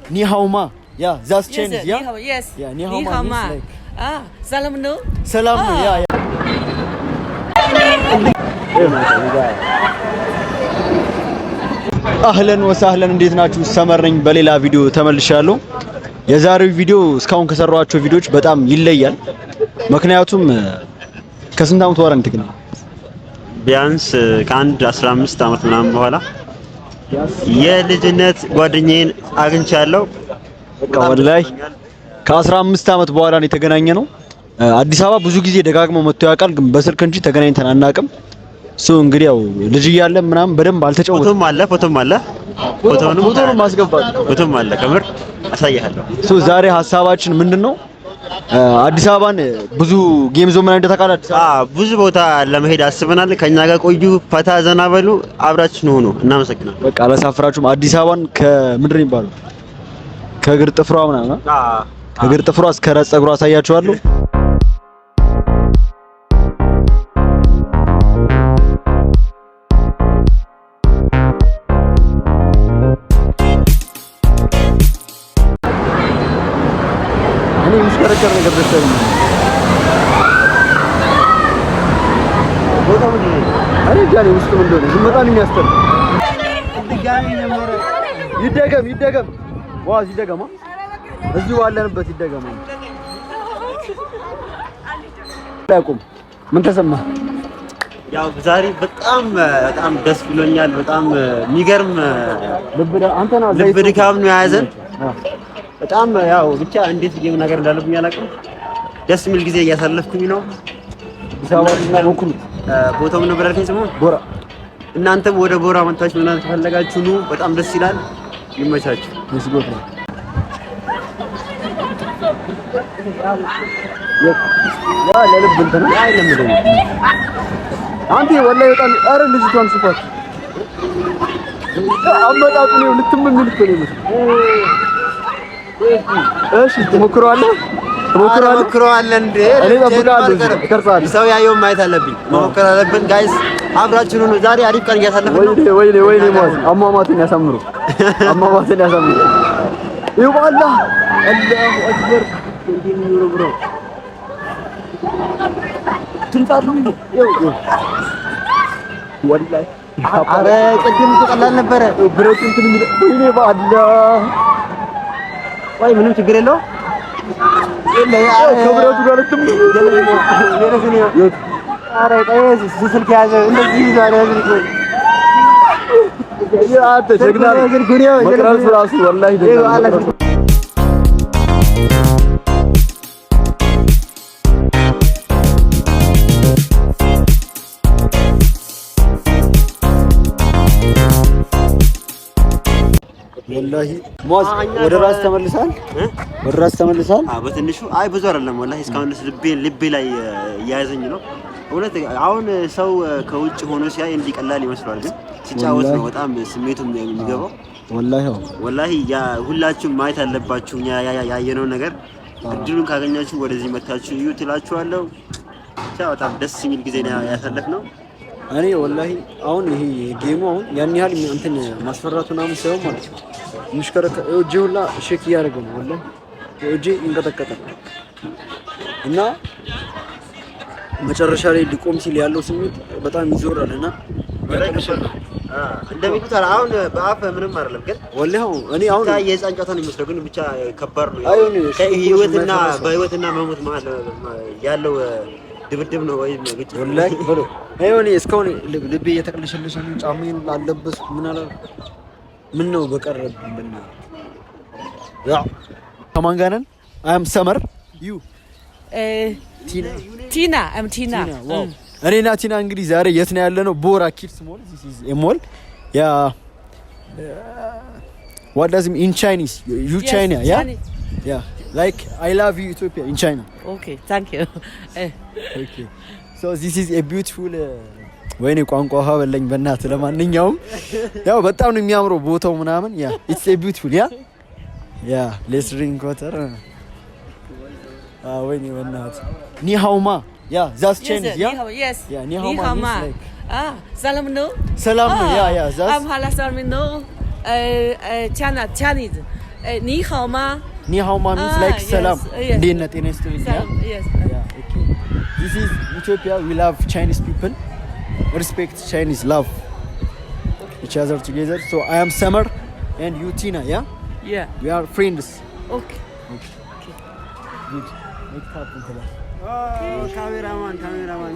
你好吗? Yeah, that's Yes, Chinese, yeah. 你好, yes. Yeah, 你好你吗好吗? Means like ሰላም ነው? ሰላም ነው። Yeah, yeah. أهلا وسهلا፣ እንዴት ናችሁ? ሰመር ነኝ። በሌላ ቪዲዮ ተመልሻለሁ። የዛሬው ቪዲዮ እስካሁን ከሰራኋቸው ቪዲዮዎች በጣም ይለያል። ምክንያቱም ከስንት ዓመት በኋላ ነው? ቢያንስ ከአንድ 15 ዓመት ምናምን በኋላ የልጅነት ጓደኛዬን አግኝቻለሁ። በቃ ወላሂ ከ15 ዓመት በኋላ ነው የተገናኘነው። አዲስ አበባ ብዙ ጊዜ ደጋግሞ መጥቶ ያውቃል፣ ግን በስልክ እንጂ ተገናኝተን አናውቅም። እሱ እንግዲህ ያው ልጅ እያለ ምናምን በደንብ አልተጫወተም። ፎቶም አለ፣ ፎቶም አለ፣ ፎቶንም ፎቶንም ማስገባት ፎቶም አለ። ከምር አሳይሃለሁ። So ዛሬ ሀሳባችን ምንድነው? አዲስ አበባን ብዙ game zone ምናምን እንደታውቃለህ አዲስ አበባ ብዙ ቦታ ለመሄድ አስበናል። ከኛ ጋር ቆዩ፣ ፈታ ዘና በሉ፣ አብራችን ሁኑ። እናመሰግናለን። በቃ አላሳፍራችሁም። አዲስ አበባን ከምንድን ነው የሚባለው ከእግር ጥፍሯ ምናምን ከእግር ጥፍሯ እስከ ራስ ፀጉሯ አሳያችኋለሁ። እኔ የሚሽከረከር ነገር ደስ አይለኝም። ቦታው ምንድን ነው? እኔ እንጃ እኔ ውስጡ ምን እንደሆነ ግን በጣም ነው የሚያስጠላው። ይደገም ይደገም፣ ዋዝ ይደገማ፣ እዚሁ ባለንበት ይደገማ። ያቁም፣ ምን ተሰማህ? ያው ዛሬ በጣም በጣም ደስ ብሎኛል። በጣም የሚገርም ልብ ድካም ነው የያዘን። በጣም ያው ብቻ እንዴት ብዬ መናገር እንዳለብኝ አላውቅም። ደስ የሚል ጊዜ እያሳለፍኩኝ ነው። አዲስ አበባ ሞክሩት። ቦታው ምን ነበር ያልከኝ ስሙ? ቦራ። እናንተም ወደ ቦራ መጥታችሁ ምናምን ከፈለጋችሁ ኑ። በጣም ደስ ይላል። ይመቻችሁ። ያ ለልብ እንትን አይለምደኝ አንተ ወላሂ በጣም ኧረ ልጅቷን ስፋት አመጣጡ ነው ልትም የሚል እኮ ነው የሚመስለው። እሺ ትሞክረዋለህ? ትሞክረዋለህ? ሞክረዋለህ እንዴ? እኔ እጠብቅሃለሁ፣ እቀርጽሃለሁ። ሰው ያየውን ማየት አለብኝ፣ መሞከር አለብን። Guys አብራችሁን ሁኑ። ዛሬ አሪፍ ቀን እያሳለፍን ነው። ወይኔ ወይኔ ወይኔ ሟዝ አሟሟትን ያሳምሩ፣ አሟሟትን ያሳምሩ። ይኸው በአላህ አላሁ አክበር። ወላሂ ኧረ ቅድም እኮ ቀላል ነበረ። ብረቱ እንትን የሚለው ወይኔ በአላህ። ቆይ ምንም ችግር የለውም። ከብረቱ ጋር ልትም ስልክ ያዘ እንደዚህ ይዟል። አንተ ጀግና መቅረጽ እራሱ ወላሂ ጀግና ነው። ወላሂ ሙአዝ ወደ ራስ ተመልሳል፣ ወደ ራስ ተመልሳል። በትንሹ አይ ብዙ አይደለም ወላሂ እስካሁን ድረስ ልቤ ላይ እየያዘኝ ነው። እውነት አሁን ሰው ከውጭ ሆኖ ሲያይ እንዲህ ቀላል ይመስለዋል፣ ግን ሲጫወት ነው በጣም ስሜቱ የሚገባው። ወላሂ ወላሂ ሁላችሁም ማየት አለባችሁ ያየነውን ነገር። እድሉን ካገኛችሁ ወደዚህ መታችሁ እዩ ትላችኋለሁ። ብቻ በጣም ደስ የሚል ጊዜ ነው ያሳለፍነው። እኔ ወላሂ አሁን ይሄ game ኡ አሁን ያን ያህል እንትን ማስፈራቱ ምናምን ሳይሆን ማለት ነው የሚሽከረከር እጄ ሁላ shake እያደረገ ነው። ወላሂ እጄ ይንቀጠቀጣል እና መጨረሻ ላይ ሊቆም ሲል ያለው ስሜት በጣም ይዞራል እና እንደሚሉት አሁን በአፍ ምንም አይደለም፣ ግን ወላሂ እኔ አሁን የህፃን ጨዋታ ነው የሚመስለው፣ ግን ብቻ ከባድ ነው። ህይወትና በህይወትና መሞት መሀል ያለው ድብድብ ነው ወይም ግጭት። ወላሂ በሎ እኔ እስካሁን ልቤ እየተቅለሸለሸ ነው። ጫማዬን አልለበስኩም። ምን አላ ምን ነው በቀረብኝ በእናትህ። ያ ከማን ጋር ነን? I am ሰመር you ቲና ቲና I'm ቲና። Wow። እኔና ቲና እንግዲህ ዛሬ የት ነው ያለነው? ቦራ Kids Mall። This is a mall, yeah. What does in Chinese you China? Yeah, yeah, like I love you ኢትዮጵያ in China. Okay, thank you. Okay, so this is a beautiful ወይኔ ቋንቋ ውሃ በለኝ በእናትህ። ለማንኛውም ያው በጣም ነው የሚያምረው ቦታው ምናምን። Yeah, it's a beautiful, yeah, yeah, let's drink water. ወይኔ በእናትህ። 你好吗? Yeah, that's Chinese, yeah. Yes. Yeah, 你好吗 means like ሰላም ነው። ሰላም ነው። Yeah, yeah, that's I'm ሀላ ሰላም ነው። China Chinese. 你好吗? 你好吗 means like Yes, ሰላም። yes. እንዴት ነህ? ጤና ይስጥልኝ። ሰላም, yes. Yeah, okay. This is Ethiopia. We love Chinese people. Respect Chinese, love each other together. So I am Summer and you Tina, yeah? Yeah. We are friends. Okay. Good. Make happen. Cameraman, cameraman.